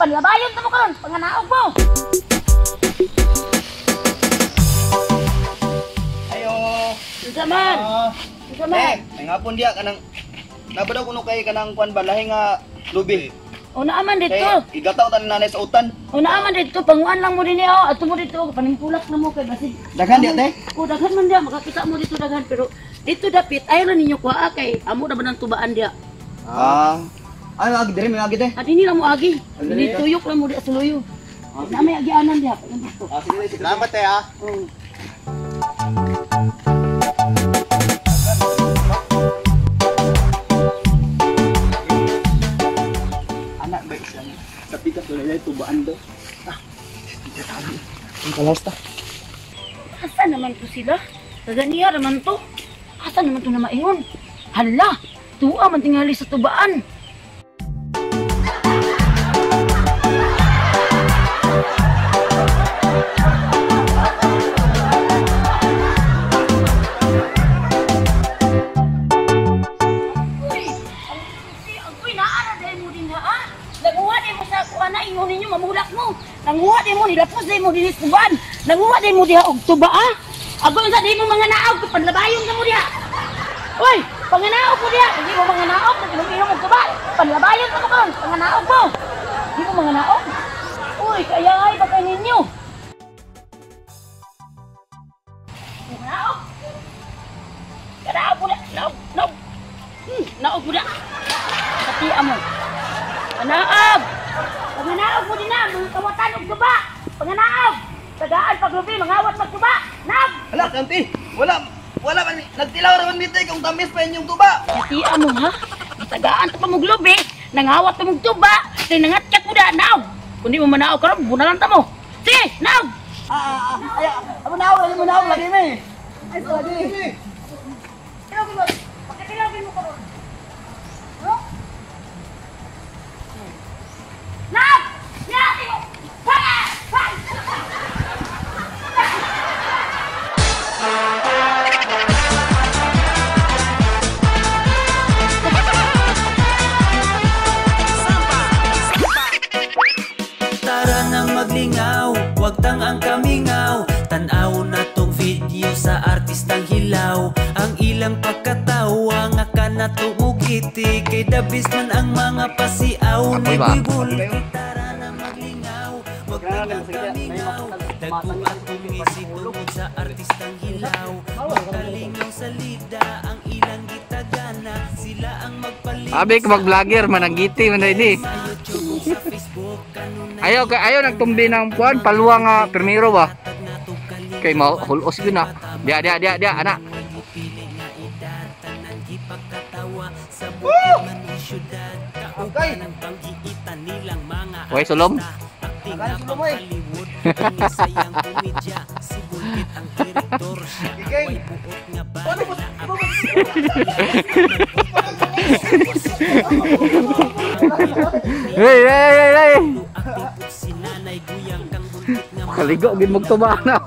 Panlabayon ta mo karon, panganaog mo. Ayo. Unsa man? Unsa man? Eh, ngapon diya kanang nabadaw kuno kay kanang kuan ba lahi nga lubi. O naaman dito. Kay igataw ta ni nanay sa utan. O naaman dito, panguan lang mo dinhi oh. Adto mo dito, paningpulak na mo kay basig. Daghan diya te. O daghan man diya, makakita mo dito daghan pero dito dapit ayaw na ninyo kuha kay amo na ba ng tubaan diya. Ah. Ay agi dire may agi te. Ah, dinhi lang mo agi. Dili tuyok lang mo diya sa luyo. Na may agianan diha dito. Ah, sige, sige. Salamat te ah. Oh. Anak ba isang sa pikas wala na tubaan do. Ah, hindi tabi. Ang kalas ta. Asa naman to sila? Kaganiya naman to. Asa naman to na maingon? Hala, tuwa man tingali sa tubaan. Uy, agoy naara dahil mo din ha? Nanguha din mo sa kuha na ingon ninyo, mamulak mo. Nanguha din mo, nilapos din mo din sa tubaan. Nanguha din mo diha og tuba ah. Agoy sa di mo mga naog, panlabayon ka mo diha. Uy, panganaog mo diha. Hindi mo mga naog, nag-inom-inom og tuba. Panlabayon ka mo karon, panganaog mo. Di mo mga naog. Uy, kaya ay ba kay ninyo? Mga naog. Kanaog mo diha. Naog, naog. Naog mo diha. Katia mo. Panganaog! Panganaog mo din na, mga kawatan og tuba. Panganaog! Tagaan paglubi, mangawat magtuba. Naog! Hala, kanti. Wala, wala man nagtilaw ra man dito kung tamis pa inyong tuba. Katia mo ha? Tagaan ta pa mong lubi, nangawat pa mong tuba, tinangatkat mo da, naog! Kung di mo manaog karon, bunalan ta mo. Sige, naog! Ay, amo naog, amo naog lagi mi. Ay, lagi. Tilawin mo. Pagkatilawin mo karon. No? Naog! Yati mo! Pa! Pa! Tara nang maglingaw, wag tang ang kamingaw. Tan-aw na tong video sa artistang hilaw. Ang ilang pagkatawa nga kanato mugiti. Kay dabis man ang mga pasiaw ni Buibul. Tara na maglingaw, wag tang ang kamingaw. Dagko ang pumisi tungod sa artistang hilaw. Magkalingaw sa lida, ang ilang gitagana. Sila ang magpalit. Abi ka mag-vlogger, mananggiti man ini. Ayaw kay ayaw nagtumbi ng puan paluwa nga primero ba. Kay mao hulos gyud na. Dia dia dia dia anak. Way sulom. Hey hey hey hey. Kaligo gid magtuba na.